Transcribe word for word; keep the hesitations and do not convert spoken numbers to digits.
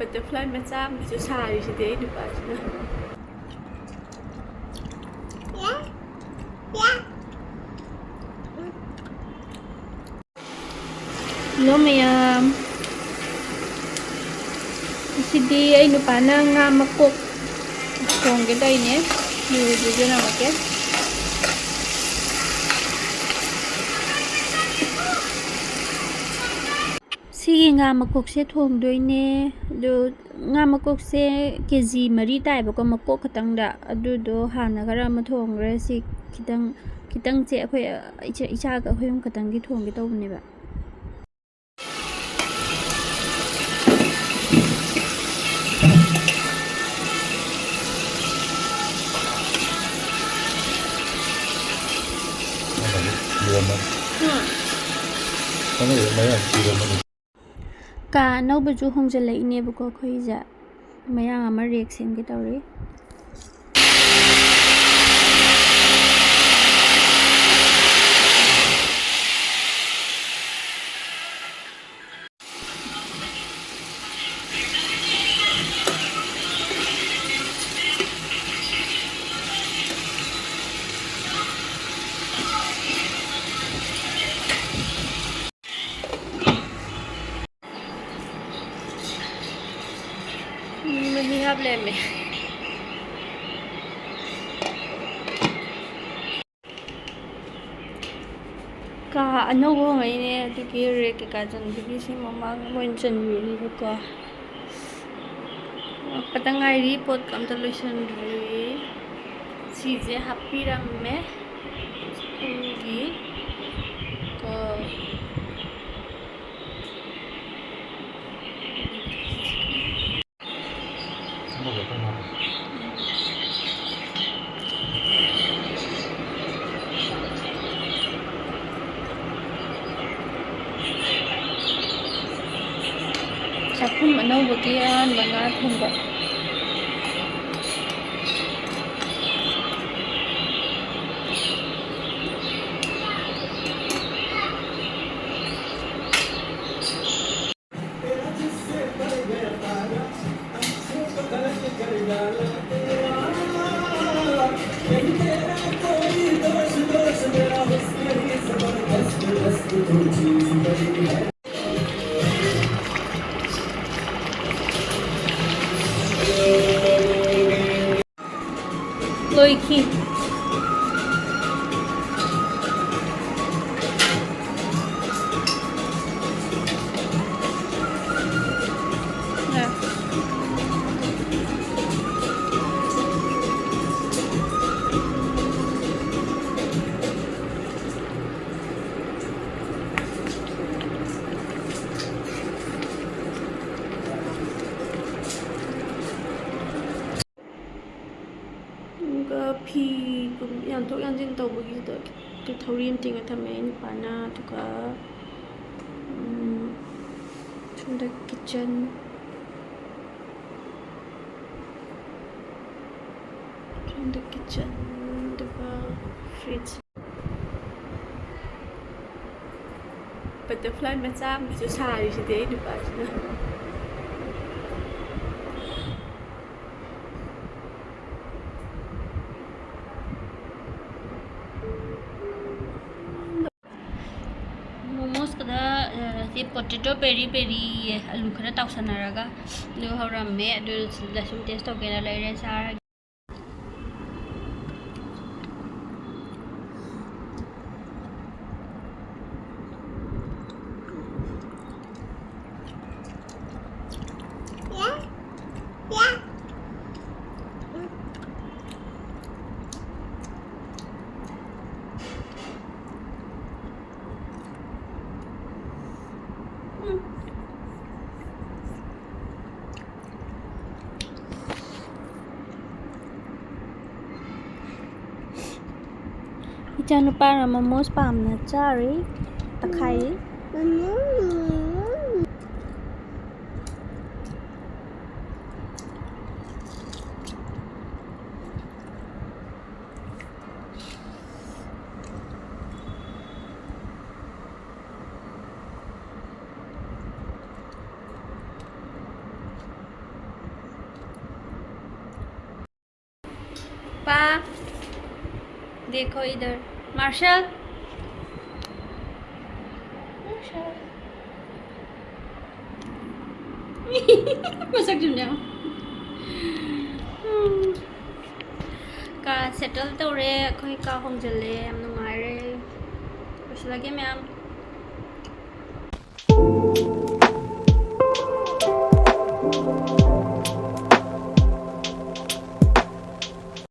Butterfly ꯃꯆꯥ ꯑꯃꯁꯨ ꯁꯥꯔꯤꯁꯤꯗꯤ ꯑꯩ ꯅꯨꯄꯥꯁꯤꯅ꯫ ꯍꯜꯂꯣ ꯃꯌꯥꯝ, ꯉꯁꯤꯗꯤ ꯑꯩ ꯅꯨꯄꯥꯅ ꯉꯥ ꯃꯀꯣꯛ ꯊꯣꯡꯒꯦ ꯇꯧꯔꯤꯅꯦ, ꯃꯨꯕꯤꯗꯨ ꯅꯝꯃꯛꯀꯦ꯫ ꯁꯤꯒꯤ ꯉꯥ ꯃꯀꯣꯛꯁꯦ ꯊꯣꯡꯗꯣꯏꯅꯦ꯫ ꯑꯗꯨ ꯉꯥ ꯃꯀꯣꯛꯁꯦ ꯀꯦ ꯖꯤ ꯃꯔꯤ ꯇꯥꯏꯕꯀꯣ, ꯃꯀꯣꯛ ꯈꯛꯇꯪꯗ꯫ ꯑꯗꯨꯗꯣ ꯍꯥꯟꯅ ꯈꯔ ꯑꯃ ꯊꯣꯡꯈ꯭ꯔꯦ꯫ ꯁꯤ ꯈꯤꯇꯪ, ꯈꯤꯇꯪꯁꯦ ꯑꯩꯈꯣꯏ ꯏꯆꯥ-, ꯏꯆꯥꯒ ꯑꯩꯈꯣꯏ ꯑꯍꯨꯝ ꯈꯛꯇꯪꯒꯤ ꯊꯣꯡꯒꯦ ꯇꯧꯕꯅꯦꯕ꯫ ꯎꯝ꯫ ꯀꯥ ꯑꯅꯧꯕꯁꯨ ꯍꯣꯡꯖꯤꯜꯂꯛꯏꯅꯦꯕꯀꯣ ꯑꯩꯈꯣꯏꯁꯦ꯫ ꯃꯌꯥꯡ ꯑꯃ ꯔꯦꯛ ꯁꯦꯝꯒꯦ ꯇꯧꯔꯤ꯫ ꯃꯤ ꯃꯍꯤ ꯍꯥꯞ ꯂꯩꯔꯝꯃꯦ꯫ ꯀꯥ ꯑꯅꯧꯕ ꯍꯣꯡꯉꯛꯏꯅꯦ, ꯑꯗꯨꯒꯤ ꯔꯦꯛ ꯀꯩꯀꯥ ꯆꯟꯕꯒꯤ ꯁꯤ ꯃꯃꯥꯡ ꯃꯣꯏꯅ ꯆꯟꯕꯤꯔꯤꯕꯀꯣ꯫ ꯍꯜꯂꯛꯄꯗ ꯉꯥꯏꯔꯤ, ꯄꯣꯠꯀ ꯑꯝꯇ ꯂꯣꯏꯁꯟꯗ꯭ꯔꯤ꯫ ꯁꯤꯁꯦ ꯍꯥꯞꯄꯤꯔꯝꯃꯦ ꯁ꯭ꯀꯨꯜꯒꯤ ꯀꯣ꯫ ꯆꯥꯛꯈꯨꯝ ꯑꯅꯧꯕꯒꯤ ꯑꯍꯥꯟꯕ ꯉꯥ ꯊꯣꯡꯕ꯫ ꯂꯣꯏꯈꯤ꯫ ꯑꯗꯨꯒ ꯐꯤꯒꯨꯝꯕ ꯌꯥꯟꯊꯣꯛ ꯌꯥꯟꯁꯤꯟ ꯇꯧꯕꯒꯤꯗ ꯊꯧꯔꯤ ꯑꯃ ꯇꯤꯡꯉ ꯊꯝꯃꯦ ꯑꯩ ꯅꯨꯄꯥꯅ꯫ ꯑꯗꯨꯒ, ꯎꯝ, ꯁꯣꯝꯗ ꯀꯤꯠꯆꯟ, ꯁꯣꯝꯗ ꯀꯤꯠꯆꯟ, ꯑꯗꯨꯒ ꯐ꯭ꯔꯤꯖ꯫ Butterfly ꯃꯆꯥ ꯑꯃꯁꯨ ꯁꯥꯔꯤꯁꯤꯗꯤ ꯑꯩ ꯅꯨꯄꯥꯁꯤꯅ꯫ ꯃꯣꯃꯣꯁꯀꯗ, ꯑ, ꯁꯤ potato peri peri, ꯑꯂꯨ ꯈꯔ ꯇꯥꯎꯁꯟꯅꯔꯒ ꯑꯗꯨ ꯍꯧꯔꯝꯃꯦ꯫ ꯑꯗꯨ ꯁꯤꯗ ꯁꯨꯝ taste ꯇꯧꯒꯦꯅ ꯂꯩꯔꯦ, ꯆꯥꯔꯒꯦ꯫ ꯏꯆꯥꯅꯨꯄꯥꯅ ꯃꯣꯃꯣꯁ ꯄꯥꯝꯅ ꯆꯥꯔꯤ꯫ ꯇꯛꯈꯥꯏꯔꯤ꯫ पा, देखो इधर। मार्शल, ꯃꯁꯛꯇꯨꯅꯦ꯫ ꯎꯝ꯫ ꯀꯥ ꯁꯦꯇꯜ ꯇꯧꯔꯦ ꯑꯩꯈꯣꯏ, ꯀꯥ ꯍꯣꯡꯖꯜꯂꯦ, ꯌꯥꯝ ꯅꯨꯡꯉꯥꯏꯔꯦ꯫ ꯂꯣꯏꯁꯤꯜꯂꯒꯦ ꯃꯌꯥꯝ꯫